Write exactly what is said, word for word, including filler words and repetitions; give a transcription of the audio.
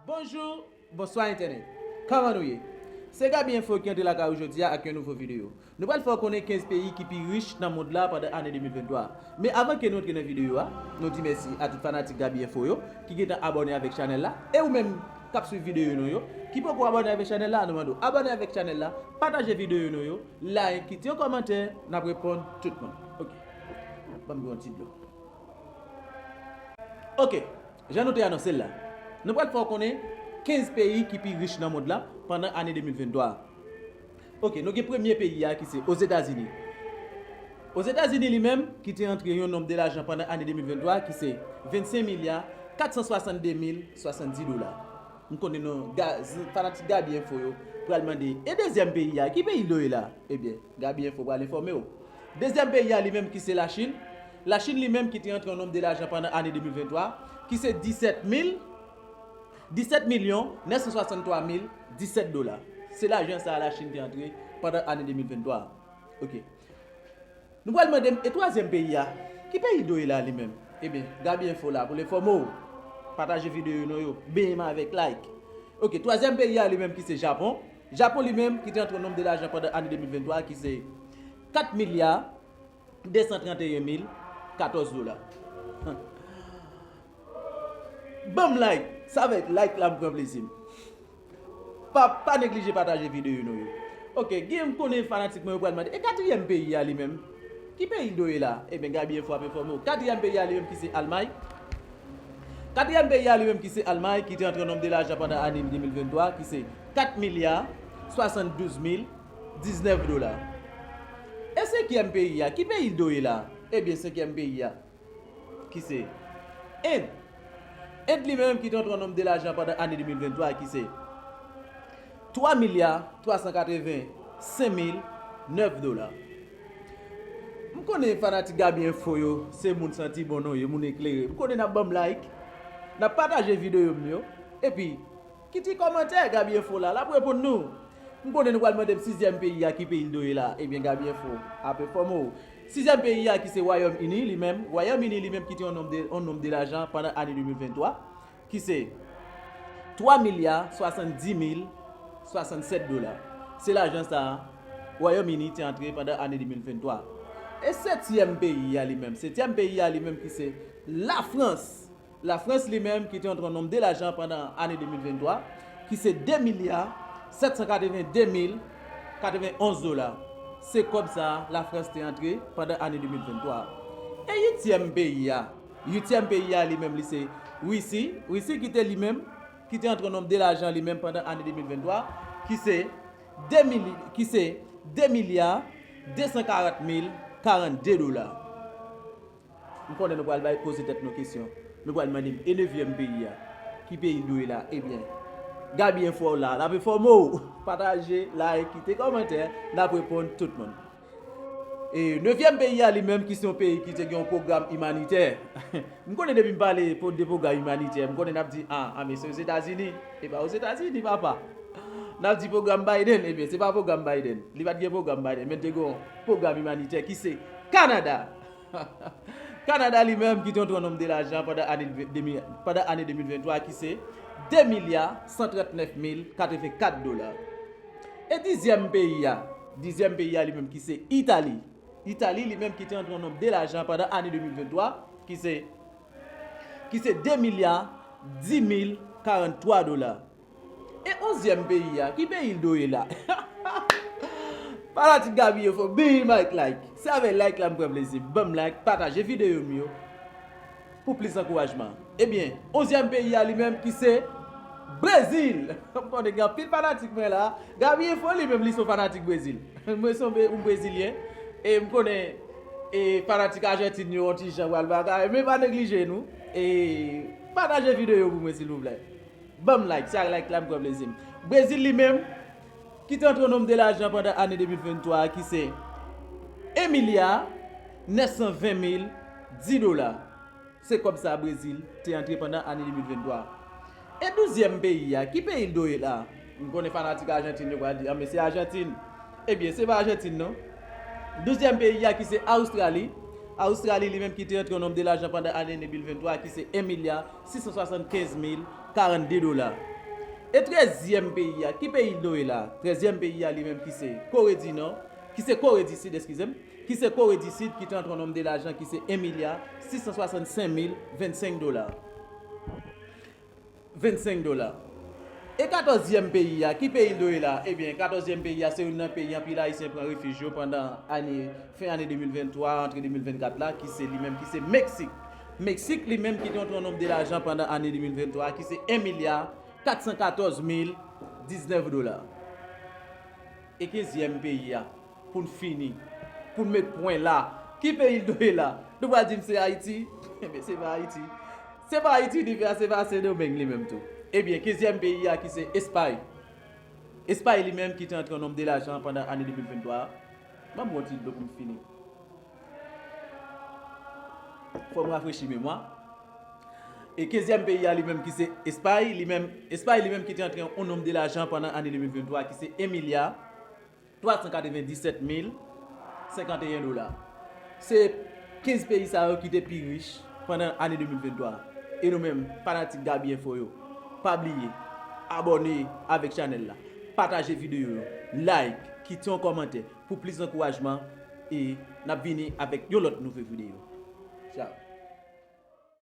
Bonjou, bonswa entènèt. Kòman nou ye? Se Gaby Info ki antre lakay ou jodi a ak yon nouvo videyo. Nou pral fè w konnen kenz peyi ki pi rich nan mond la pandan ane de mil venntwa. Men avan ke nou antre nan videyo a, nou di mèsi a tout fanatik Gaby Info yo ki gentan abòne avèk chanèl la. E ou menm k ap swiv videyo nou yo, ki poko abòne avèk chanèl la, nou mande w abòne avèk chanèl la, pataje videyo nou yo, like, kite yon kòmantè, n ap reponn tout moun. Ok. Ban m bwè yon ti dlo. Ok, jan nou te anonse l la, nou pral fè w konnen kenz peyi ki pi rich nan mond la pandan ane de mil venntwa a. Ok, nou gen premye peyi a ki se Ozetazini. Ozetazini li menm ki te antre yon nonb de lajan pandan ane de mil venntwa a ki se vennsenk milya kat san swasannde mil swasanndis dola. M konnen nou, ga, z- fanatik Gaby Info yo pral mande, e dezyèm peyi a, ki peyi l dwe la? Ebyen, Gaby Info pral enfòme w. Dezyèm peyi a li menm ki se Lachin. Lachin li menm ki te antre yon nonb de lajan pandan ane de mil venntwa, ki se disèt mil, disèt milyon nèf san swasanntwa mil disèt dola. Se lajan sa a Lachin te antre pandan ane de mil venntwa. Ok. Nou pral mande m, e twazyèm peyi a, ki peyi l dwe la li menm? Ebyen, Gaby Info la pou l enfòme w. Pataje videyo nou yo, benyen m avèk like. Ok, twazyèm peyi a li menm ki se Japon. Japon li menm ki te antre yon nonb de lajan pandan ane de mil venntwa ki se kat milya de san tranteyen mil katòz dola. Ban m like, se avèk like la m pran plezi m. Pa, pa neglije pataje videyo nou yo. Ok, gen m konnen fanatik mwen yo pral mande, e katriyèm peyi a li menm? Ki peyi l dwe la? Ebyen, Gaby Info ap enfòme w. Katriyèm peyi a li menm ki se Almay. Katriyèm peyi a li menm ki se Almay, ki te antre yon nonb de lajan pandan ane de mil venntwa, ki se kat milya swasanndouz mil diznèf dola. E senkyèm peyi a, ki peyi l dwe la? Ebyen, senkyèm peyi a, ki se End. End li menm ki te antre yon nonb de lajan pandan ane de mil venntwa, ki se twa milya twa san katreven senk mil nèf dola. M konnen fanatik Gaby Info yo, se moun santi bon nou ye, moun eklere. M konnen n ap ban m like, n ap pataje videyo m yo, epi kite kòmantè Gaby Info la, l ap reponn nou. M konnen nou pral mande m sizyèm peyi a ki peyi l dwe la, ebyen Gaby Info ap enfòme w. Sizyèm peyi a ki se Wayòm Ini li menm, Wayòm Ini li menm ki te yon nonb de, yon nonb de lajan pandan ane de mil venntwa, ki se twa milya swasanndis mil swasannsèt dola. Se lajan sa a Wayòm Ini te antre pandan ane de mil venntwa. E setyèm peyi a li menm, setyèm peyi a li menm ki se Lafrans. Lafrans li menm ki te antre yon nonb de lajan pandan ane de mil venntwa, ki se de milya sèt san katreven de mil katreven onz dola. Se kòb sa a Lafrans te antre pandan ane de mil venntwa. E uityèm peyi a, uityèm peyi a li menm li se Risi. Risi ki te li menm ki te antre yon nonb de lajan li menm pandan ane de mil venntwa, ki se de mil, ki se de milya de san karant mil karannde dola. M konnen nou pral bay, poze tèt nou kesyon. Nou pral mande m, e nevyèm peyi a? Ki peyi l dwe la? Ebyen, Gaby Info la, l ap enfòme w. Pataje, like, kite kòmantè, n ap reponn tout moun. E nevyèm peyi a li menm ki se yon peyi ki te gen yon pwogram imanitè. M konnen depi m pale po- de pwogram imanitè, m konnen n ap di, a, a, men se Ozetazini. E pa Ozetazini, papa. N ap di pwogram Biden, ebyen, se pa pwogram Biden. Li pa t gen pwogram Biden, men te gen yon pwogram imanitè ki se Kanada. Kanada li menm ki te yon nonb de lajan pandan ane de mil, pandan ane de mil venntwa ki se de milya san trannèf mil katrevenkat dola. E dizyèm peyi a, dizyèm peyi a li menm ki se Itali. Itali li menm ki te antre yon nonb de lajan pandan ane de mil venntwa ki se, ki se de milya dis mil karanntwa dola. E onzyèm peyi a, ki peyi l dwe la? Fanatik Gaby Info, benyen m ak like. Se avèk like la m pran plezi m. Ban m like, pataje videyo m yo pou plis ankourajman. Ebyen, onzyèm peyi a li menm ki se Brezil. M konnen gen anpil fanatik mwen la. Gaby Info li menm li se yon fanatik Brezil. Mwen se yon be- yon brezilyen. E m konnen e fanatik Ajantin yo yon ti jan pral bagay. Men pa neglije nou. E pataje videyo pou mwen silvouplè. Ban m like, se ak like la m pran plezi m. Brezil li menm, ki te antre yon nonb de lajan pandan ane de mil venntwa a, ki se en milya nèf san ven mil dis dola. Se kòb sa Brezil te antre pandan ane de mil venntwa a. E douzyèm peyi a, ki peyi l dwe la? M konnen fanatik Ajantin yo pral di, a, men se Ajantin. Ebyen, se pa Ajantin non. Douzyèm peyi a ki se Awstrali. Awstrali li menm ki te antre yon nonb de lajan pandan ane de mil venntwa a ki se en milya sis san swasannkenz mil karannde dola. E trèzyèm peyi a, ki peyi l dwe la? Trèzyèm peyi a li menm ki se Kore di Nò, ki se Kore di Sid, eskize m, ki se Kore di Sid ki te antre yon nonm de lajan ki se en milya sis san swasannsenk mil vennsenk dola. Vennsenk dola. E katòzyèm peyi a, ki peyi l dwe la? Ebyen, katòzyèm peyi a se youn nan peyi anpil Ayisyen pran refij yo pandan ane, fen ane de mil venntwa, antre de mil vennkat la, ki se li menm ki se Meksik. Meksik li menm ki te antre yon nonm de lajan pandan ane de mil venntwa a ki se en milya katsankatòz mil diznèf dola. E kenzyèm peyi a, pou n fini, pou n met pwen la, ki peyi l dwe la? Nou pral di m se Ayiti? Ebyen, se pa Ayiti. Se pa Ayiti li fè a, se pa Sendomeng li menm tou. Ebyen, kenzyèm peyi a ki se Espay. Espay li menm ki te antre yon nonm de lajan pandan ane de mil venntwa a. Ban m yon ti dlo pou m fini. Fò m rafrechi memwa. E kenzyèm peyi a li menm ki se Espay, li menm, Espay li menm ki te antre yon nonm de lajan pandan ane de mil venntwa ki se en milya twa san katrevenndisèt mil senkanteyen dola. Se kenz peyi sa yo ki te pi rich pandan ane de mil venntwa. E nou menm, fanatik Gaby Info yo, pa bliye abòne avèk chanèl la, pataje videyo yo, like, kite yon kòmantè pou plis ankourajman e n ap vini avèk yon lòt nouvo videyo. Tchao.